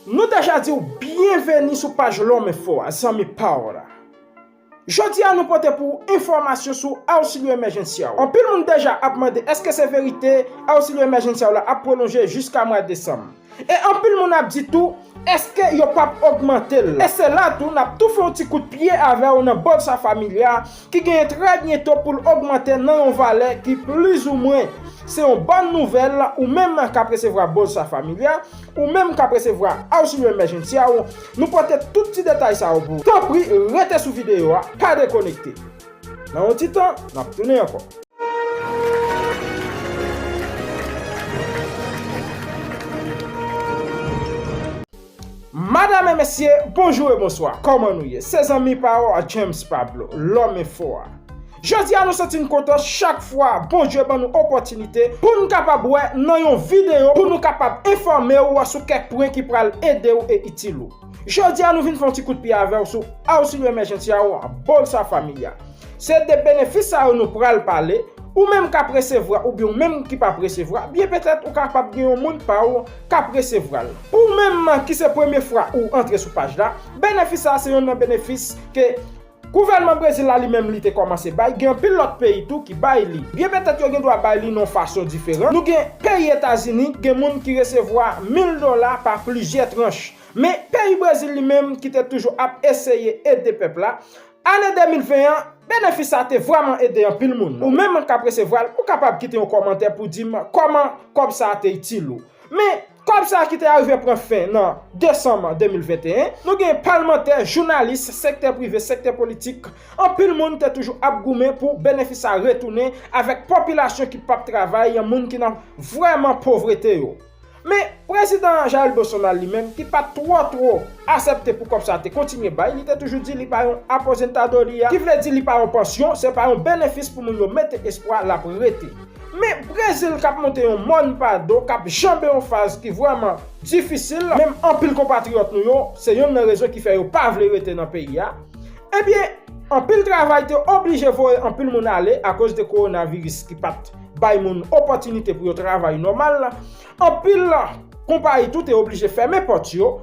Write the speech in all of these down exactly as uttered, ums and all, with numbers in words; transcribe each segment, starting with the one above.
Nou deja di w byenveni sou paj Lòm Enfo a, zanmi pa w la. Jodi a nou pote pou w enfòmasyon sou Auxílio Emergencial. Anpil moun deja ap mande èske se verite Auxílio Emergencial la ap pwolonje jiska mwa desanm. E anpil moun ap di tou, èske yo p ap ogmante l? E se la tou n ap tou fè yon ti kout pye avè w nan Bolsa Familia ki genyen trè byento pou l ogmante nan yon valè ki plizoumwen se yon bòn nouvèl. Ou menm k ap resevwa Bolsa Familia, ou menm k ap resevwa Auxílio Emergencial, nou pote tout ti detay sa yo pou ou. Tanpri, rete sou videyo a, pa dekonekte. Nan yon ti tan, n ap tounen ankò. Madanm e mesye, bonjou e bonswa. Kòman nou ye? Se zanmi pa w, James Pablo, Lòm Enfo a. Jodi a nou santi n kontan chak fwa Bondye ban nou opòtinite pou n kapab wè nan yon videyo, pou nou kapab enfòme w sou kèk pwen ki pral ede w e itil ou. Jodi a nou vin fè yon ti kout pye avè w sou Auxílio Emergencial, Bolsa Familia. Se de benefis sa yo nou pral pale. Ou menm k ap resevwa oubyen ou menm ki p ap resevwa, byen petèt ou kapab gen yon moun pa w k ap resevwa l. Pou ou menm ki se premye fwa ou antre sou paj la, benefis sa a se youn nan benefis ke gouvènman Brezil la li menm li te kòmanse bay, gen anpil lòt peyi tou ki bay li. Byen petèt yo gen dwa bay li nan yon fason diferan. Nou gen peyi Etazini, gen moun ki resevwa mil dola pa plizyè tranch. Men peyi Brezil li menm ki te toujou ap eseye ede pèp la, ane de mil ven an, benefis sa te vrèman ede anpil moun. Ou menm k ap resevwa l, ou kapab kite yon kòmantè pou di m kòman kòb sa a te itil ou. Men, kòb sa a ki te arive pran fen nan desanm de mil venteyen, nou gen palmantè, jounalis, sektè prive, sektè politik, anpil moun te toujou ap goumen pou benefis sa a retounen avèk popilasyon ki p ap travay, moun ki nan vrèman povrete yo. Men, prezidan Jair Bolsonaro li menm, ki pa t twò twò aksepte pou kòb sa a te kontinye bay, li te toujou di li pa yon aposentadoria, ki vle di li pa yon pansyon, se pa yon benefis pou moun yo mete espwa l ap rete. Men Brezil k ap monte yon mòn pa do, k ap janbe yon faz ki vrèman difisil, menm anpil konpatriyòt nou yo, se youn nan rezon ki fè yo pa vle rete nan peyi a. Ebyen, anpil travay te oblije voye anpil moun ale akoz de kowonaviris ki pa t bay moun opòtinite pou yo travay nòmal. Anpil konpayi tou te oblije fèmen pòt yo.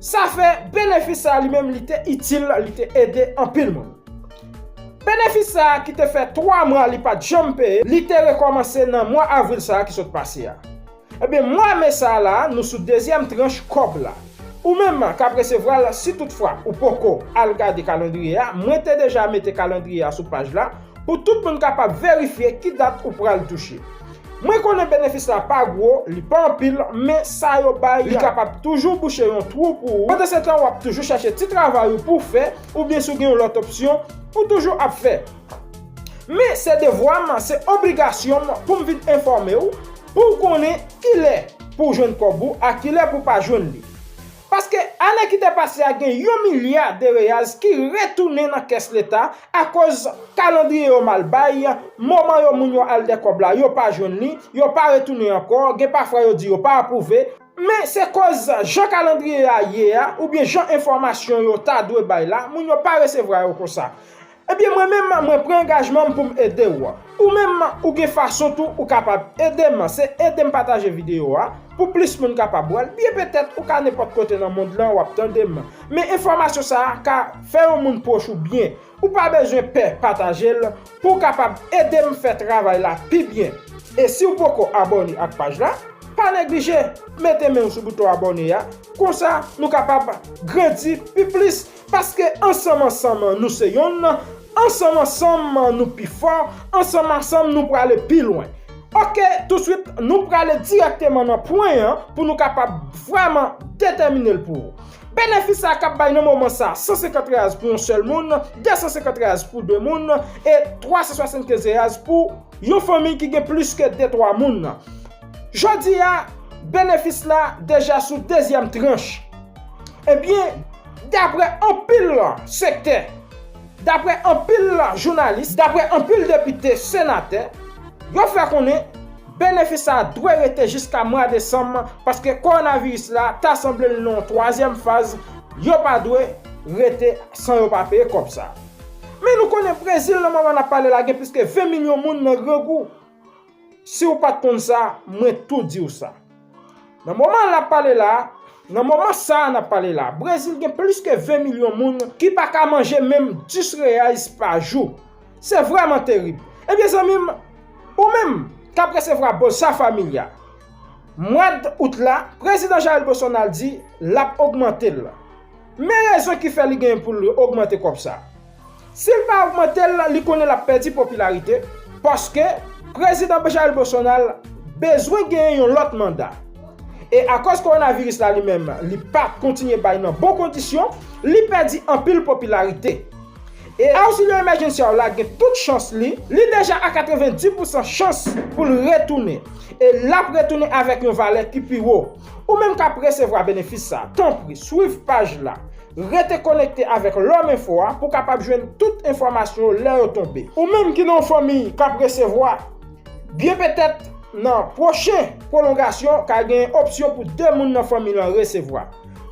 Sa fè benefis sa a li menm li te itil, li te ede anpil moun. Benefis sa a ki te fè twa mwa li pa t janm peye, li te rekòmanse nan mwa avril sa a ki sot pase a. Ebyen, mwa me sa a la, nou sou dezyèm tranch kòb la. Ou menm k ap resevwa l, si toutfwa ou poko al gade kalandriye a, mwen te deja mete kalandriye a sou paj la pou tout moun kapab verifye ki dat ou pral touche. Mwen konnen benefis la pa gwo, li pa anpil, men sa yo bay li kapab toujou bouche yon twou pou ou. Pandansetan, w ap toujou chèche ti travay ou pou w fè, oubyen si w gen yon lòt opsyon, ou toujou ap fè. Men se devwa m, se obligasyon m pou m vin enfòme w, pou w konnen kilè pou w jwenn kòb ou, a kilè pou w pa jwenn li. Paske ane ki te pase a, gen yon milya de reyaz ki retounen nan kès Leta akoz kalandriye yo mal bay, moman yo moun yo al dè kòb la, yo pa jwenn li, yo pa retounen ankò, gen pafwa yo di yo pa apwouve. Men se koz jan kalandriye a ye a, oubyen jan enfòmasyon yo ta dwe bay la, moun yo pa resevwa yo konsa. Ebyen, mwen menm, mwen pran angajman m pou m ede w. Ou menm, ou gen fason tou ou kapab ede m. Se ede m pataje videyo a, pou plis moun kapab wè l. Byen petèt, ou ka nenpòt kote nan mond lan, w ap tande m. Men enfòmasyon sa a ka fè yon moun pwòch ou byen. Ou pa bezwen pè pataje l pou w kapab ede m fè travay la pi byen. E si w poko abòne ak paj la, pa neglije mete men w sou bouton abòne a. Konsa, nou kapab grandi pi plis. Paske ansanm ansanm nou se yonn, ansanm ansanm nou pi fò, ansanm ansanm nou prale pi lwen. Oke, toutswit, nou prale dirèkteman nan pwen an pou nou kapab vrèman detèmine l pou ou. Benefis sa k ap bay nan moman sa, san senkant reyaz pou yon sèl moun, de san senkant reyaz pou de moun, e twa san swasannkenz reyaz pou yon fanmi ki gen plis ke de twa moun. Jodi a, benefis la deja sou dezyèm tranch. Ebyen, daprè anpil sektè, daprè anpil jounalis, daprè anpil depite, senatè, yo fè konnen benefis sa a dwe rete jiska mwa desanm, paske kowonaviris la ta sanble l nan yon twazyèm faz, yo pa dwe rete san yo pa peye kòb sa. Men nou konnen Brezil, nan moman n ap pale la, gen plis ke ven milyon moun nan grangou. Si w pa t konn sa, mwen tou di w sa. Nan moman n ap pale la, Nan moman sa a n ap pale la, Brezil gen plis ke ven milyon moun ki pa ka manje menm dis reyais pa jou. Se vrèman terib. Ebyen, zanmi m, ou menm k ap resevwa Bolsa Família, mwa d out la, Prezidan Jair Bolsonaro di l ap ogmante l. Men rezon ki fè li genyen pou l ogmante kòb sa. Si l pa ogmante l, li konnen l ap pèdi popilarite, paske Prezidan Jair Bolsonaro bezwen genyen yon lòt manda. E akòz kowonaviris la li menm, li pa kontinye bay nan bon kondisyon, li pèdi anpil popilarite. E Auxílio Emergencial la gen tout chans li, li deja a katrevenndis pousan chans pou l retounen. E l ap retounen avèk yon valè ki pi wo. Ou menm k ap resevwa benefis sa, tanpri, swiv paj la. Rete konekte avèk Lòm Enfo a pou w kapab jwenn tout enfòmasyon yo lè yo tonbe. Ou menm ki nan yon fanmi k ap resevwa, byen petèt nan pwochen pwolongasyon, ka gen opsyon pou de moun nan fanmi lan resevwa.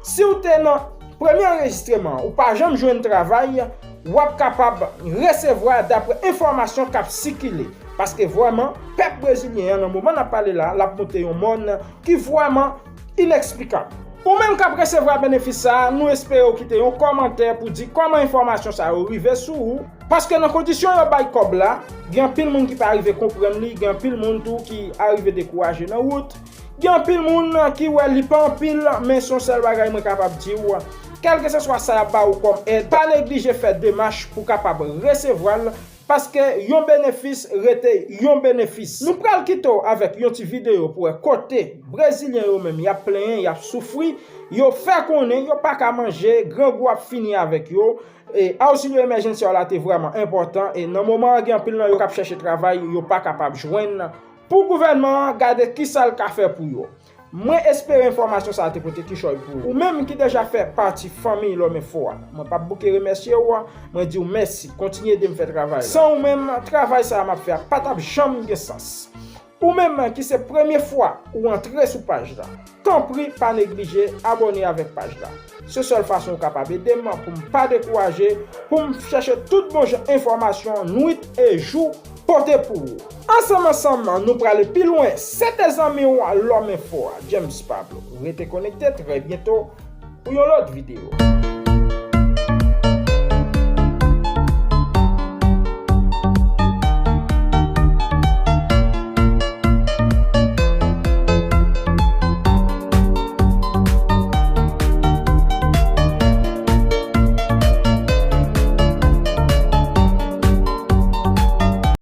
Si w te nan premye anrejistreman, ou pa janm jwenn travay, w ap kapab resevwa dapre enfòmasyon k ap sikile. Paske vrèman, pèp brezilyen an, nan moman n ap pale la, l ap monte yon mòn ki vrèman ineksplikab. Ou menm k ap resevwa benefis sa a, nou espere w kite yon kòmantè pou di kòman enfòmasyon sa yo rive sou ou. Paske nan kondisyon yo bay kòb la, gen anpil moun ki pa rive konprann li, gen anpil moun tou ki arive dekouraje nan wout. Gen anpil moun ki wè li pa anpil, men se yon sèl bagay mwen kapab di w, kèlkeseswa sa y ap ba ou kòm èd, pa neglije fè demach pou w kapab resevwa l, paske yon benefis rete yon benefis. Nou pral kite w avèk yon ti videyo pou wè kote Brezilyen yo menm y ap plenyen, y ap soufri, yo fè konnen yo pa ka manje, grangou ap fini avèk yo. E Auxílio Emergencial la te vrèman enpòtan, e nan moman an gen anpil nan yo k ap chèche travay, yo pa kapab jwenn. Pou gouvènman an, gade kisa l ka fè pou yo. Mwen espere enfòmasyon sa a te pote kichòy pou ou. Ou menm ki deja fè pati fanmi Lòm Enfo a, mwen p ap bouke remèsye w, mwen di w mèsi, kontinye ede m fè travay la. San ou menm, travay sa a m ap fè a pa t ap janm gen sans. Ou menm ki se premye fwa ou antre sou paj la, tanpri pa neglije abòne avèk paj la. Se sèl fason ou kapab ede m pou m pa dekouraje, pou m chèche tout bon jan enfòmasyon nwit e jou pote pou ou. Ansanm ansanm, nou prale pi lwen. Se te zanmi w Lòm Enfo a, James Pablo. Rete konekte, trè byento pou yon lòt videyo.